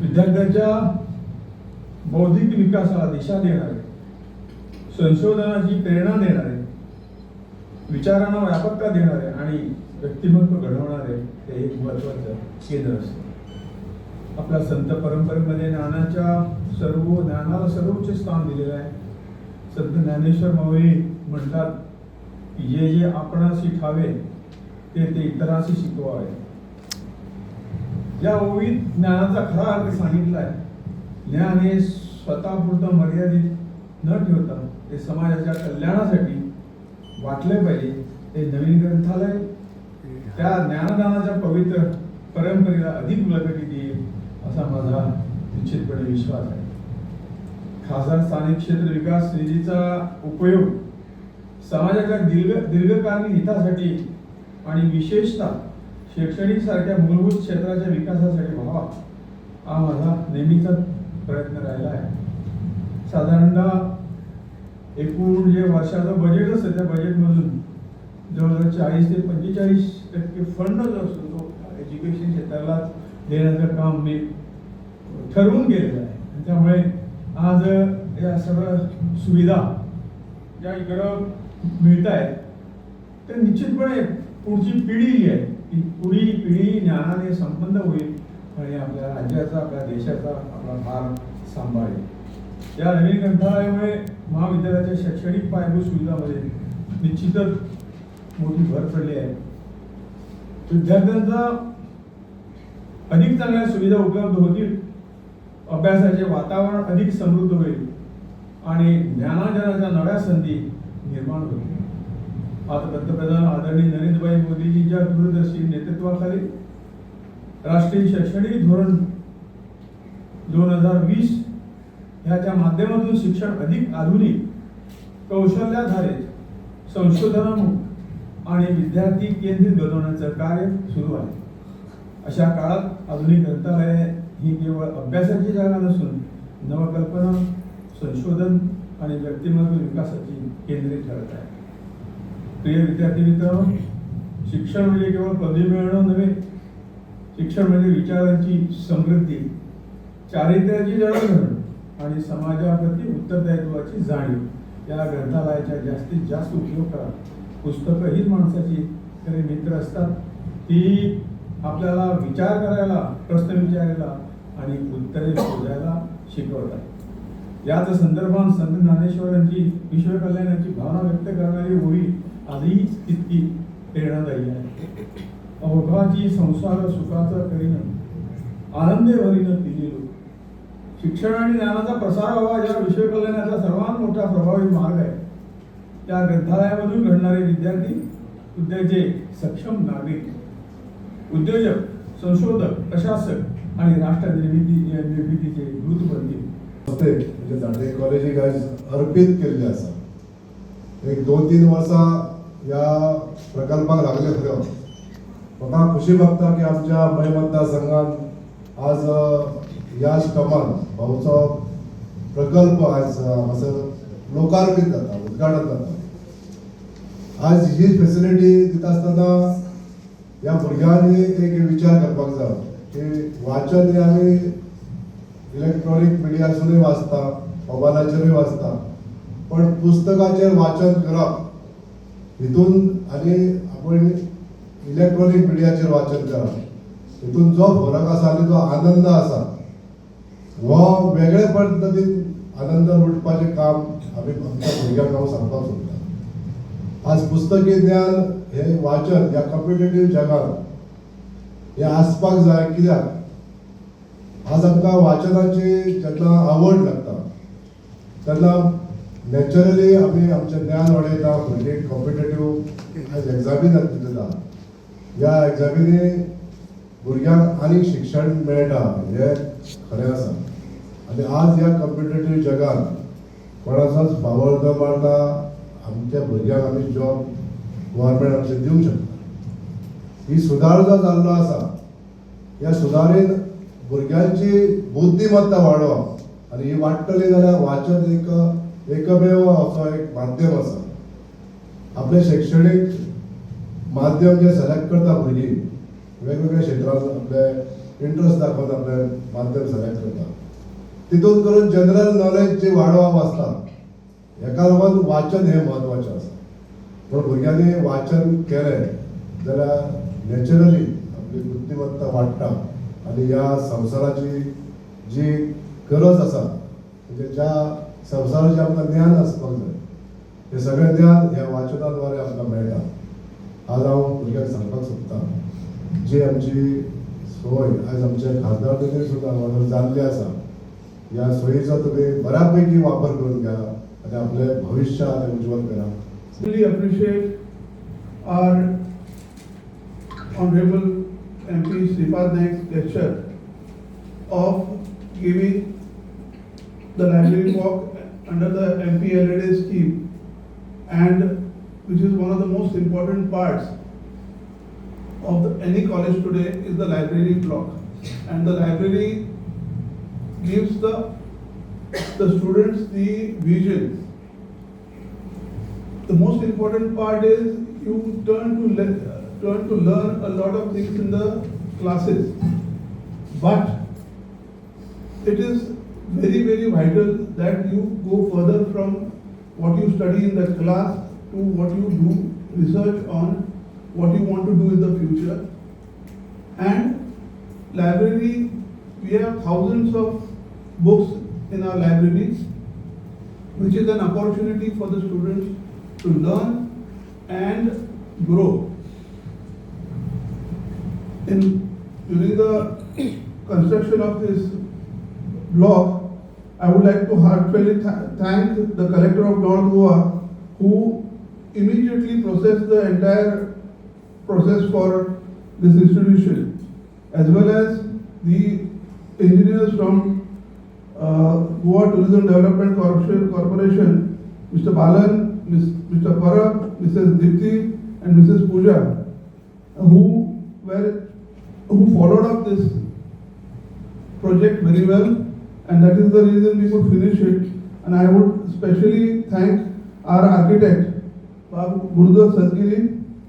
विद्यार्थ्यांच्या बौद्धिक विकासाला दिशा देणारे, संशोधनाची प्रेरणा देणारे, विचारांना व्यापकता देणारे आणि व्यक्तिमत्व घडवणारे हे एक महत्त्वाचं केंद्र असतं. आपल्या संत परंपरेमध्ये ज्ञानाला सर्वोच्च स्थान दिलेलं आहे. संत ज्ञानेश्वर माऊली म्हणतात की जे जे आपणासी ठावे ते ते इतरांसी शिकवावे. या ओवीत ज्ञानाचा खरा अर्थ सांगितला आहे. ज्ञान हे स्वतःपुरतं मर्यादित न ठेवता ते समाजाच्या कल्याणासाठी वाटले पाहिजे. ते नवीन ग्रंथालय त्या ज्ञानदानाच्या पवित्र परंपरेला अधिक बळकटी देईल, असा माझा निश्चितपणे विश्वास आहे. खासदार स्थानिक क्षेत्र विकास निधीचा उपयोग समाजाच्या दीर्घकालीन हितासाठी आणि विशेषतः शैक्षणिक सारख्या मूलभूत क्षेत्राच्या विकासासाठी व्हावा, हा माझा नेहमीचा प्रयत्न राहिला आहे. साधारणतः एकूण जे वर्षाचं बजेट असतं, त्या बजेटमधून जवळजवळ 40 ते 45% फंड जो असतो तो एज्युकेशन क्षेत्रालाच देण्याचं काम मी ठरवून केलेलं आहे. आणि त्यामुळे आज या सर्व सुविधा ज्या इकडं मिळत आहेत, तर निश्चितपणे पुढची पिढी जी आहे ती पुढी पिढी ज्ञानाने संपन्न होईल आणि आपल्या राज्याचा, आपल्या देशाचा आपला भार सांभाळेल. या नवीन ग्रंथालयामुळे महाविद्यालयाच्या शैक्षणिक पायाभूत सुविधामध्ये निश्चितच मोठी भर पडली आहे. विद्यार्थ्यांचा अधिक चांगल्या सुविधा उपलब्ध होतील, अभ्यासाचे वातावरण अधिक समृद्ध होईल आणि ज्ञानार्जनाच्या नव्या संधी निर्माण होतील. आता पंतप्रधान आदरणीय नरेंद्रभाई मोदीजींच्या दूरदर्शी नेतृत्वाखाली राष्ट्रीय शैक्षणिक धोरण 2020 ह्याच्या माध्यमातून शिक्षण अधिक आधुनिक, कौशल्याधारित, संशोधनामुख आणि विद्यार्थी केंद्रित बनवण्याचं कार्य सुरू आहे. अशा काळात आधुनिक ग्रंथालये ही केवळ अभ्यासाची जागा नसून नवकल्पना, संशोधन आणि व्यक्तिमत्व विकासाची केंद्रे ठरत आहे. प्रिय विद्यार्थी मित्रांनो, शिक्षण म्हणजे केवळ पदवी मिळवणं नव्हे. शिक्षण म्हणजे विचारांची समृद्धी, चारित्र्याची जडणघडण आणि समाजाप्रती उत्तरदायित्वाची जाणीव. या ग्रंथालयाचा जास्तीत जास्त उपयोग करा. पुस्तकं हीच माणसाची खरे मित्र असतात. ती आपल्याला विचार करायला, प्रश्न विचारायला आणि उत्तरे शोधायला शिकवतात. याच संदर्भात संत ज्ञानेश्वरांची विश्वकल्याणाची भावना व्यक्त करणारी ओवी आजही तितकी प्रेरणादायी आहे. अवघाची संसार सुखाचा करीन, आनंदे भरीन तिन्ही लोक. शिक्षण आणि ज्ञानाचा प्रसार व्हावा, या विश्वकल्याणाचा सर्वात मोठा प्रभावी मार्ग आहे. त्या ग्रंथालयामधून घडणारे विद्यार्थी उद्याचे सक्षम नागरिक, उद्योजक, संशोधक, प्रशासक आणि राष्ट्र निर्मितीचे दूत बनतील. संस्थेक म्हणजे दांडे कॉलेजीक आयज अर्पीत केल्लें आसा. एक 2-3 वर्सां ह्या प्रकल्पाक लागले खऱ्यो. म्हाका खुशी भोगता की आमच्या मय मतदारसंघात आज ह्या कमान भाऊचो प्रकल्प आयज हांगासर लोकार्पीत जाता, उद्घाटन जाता. आज ही फेसिलिटी दिता आसतना ह्या भुरग्यांनी एक विचार करपाक जाय की वाचन हे आमी इलेक्ट्रॉनीक मिडियासूनय वाचता, मोबायलाचेरूय वाचता, पण पुस्तकाचेर वाचन करप हितून आनी आपण इलेक्ट्रॉनीक मिडियाचेर वाचन करप हितून जो फरक आसा आनी जो आनंद आसा, हो वेगळे पद्दतीन आनंद लुटपाचें काम आमी आमच्या भुरग्यांक हांव सांगपाक सोदता. आज पुस्तकी ज्ञान हे वाचन ह्या कॉम्पिटेटीव जगात हे आसपाक जाय, कित्याक आज आमकां वाचनाची जेन्ना आवड लागता तेन्ना नॅचरली आमी आमचें ज्ञान वाडयता. भुरगीं कॉम्पिटेटीव आयज एग्जामी दिता, ह्या एग्जामीनी भुरग्यांक आनीक शिक्षण मेळटा हें खरें आसा. आनी आज ह्या कॉम्पिटेटीव जगान कोणाचोच फावर न मारता आमच्या भुरग्यांक आमी जॉब गव्हर्मेंट आमचें दिवंक शकता. ही सुदार जो जाल्लो आसा, ह्या सुदारीन भुरग्यांची बुद्धिमत्ता वाडोवप आनी ही वाडटली जाल्यार वाचन एक एकमेव असो एक माध्यम आसा. आपलें शैक्षणीक माध्यम जे सिलेक्ट करता भुरगीं वेगवेगळ्या क्षेत्रांत आपले इंट्रस्ट दाखोवन आपलें माध्यम सिलेक्ट करता. तितून करून जनरल नॉलेज जी वाडोवप आसता, हेका लागून वाचन हें म्हत्वाचें आसा. पूण भुरग्यांनी वाचन केलें जाल्यार नॅचरली आपली बुद्धिमत्ता वाडटा आनी ह्या संवसाराची जी गरज आसा, म्हणजे ज्या संवसाराचें आमकां ज्ञान आसपाक जाय, हें सगळें ज्ञान ह्या वाचना द्वारे आमकां मेळटा. आज हांव भुरग्यांक सांगपाक सोदता, जी आमची सोय आयज आमचे खासदार तेजेर सुद्दां हांगा जाल्ली आसा, ह्या सोयीचो तुमी बऱ्या पैकी वापर करून घ्या आनी आपलें भविश्य आनी उज्ज्वल करा. Really appreciate our Honorable MP Sripad Naik's gesture of giving the library walk under the MPLAD scheme, and which is one of the most important parts of any college today is the library block. And the library gives the students the vision. The most important part is you turn to learn a lot of things in the classes, but it is very, very vital that you go further from what you study in the class to what you do research on, what you want to do in the future. And library, we have thousands of books in our libraries, which is an opportunity for the students to learn and grow. During the construction of this block, I would like to heartfelt thank the Collector of North Goa, who immediately processed the entire process for this institution, as well as the engineers from Goa Tourism Development Corporation, Mr. Balan, Mr. Parab, Mrs. Dipti, and Mrs. Pooja, who followed up this project very well, and that is the reason we could finish it. And I would specially thank our architect, Babu Gurudutt Sadgiri,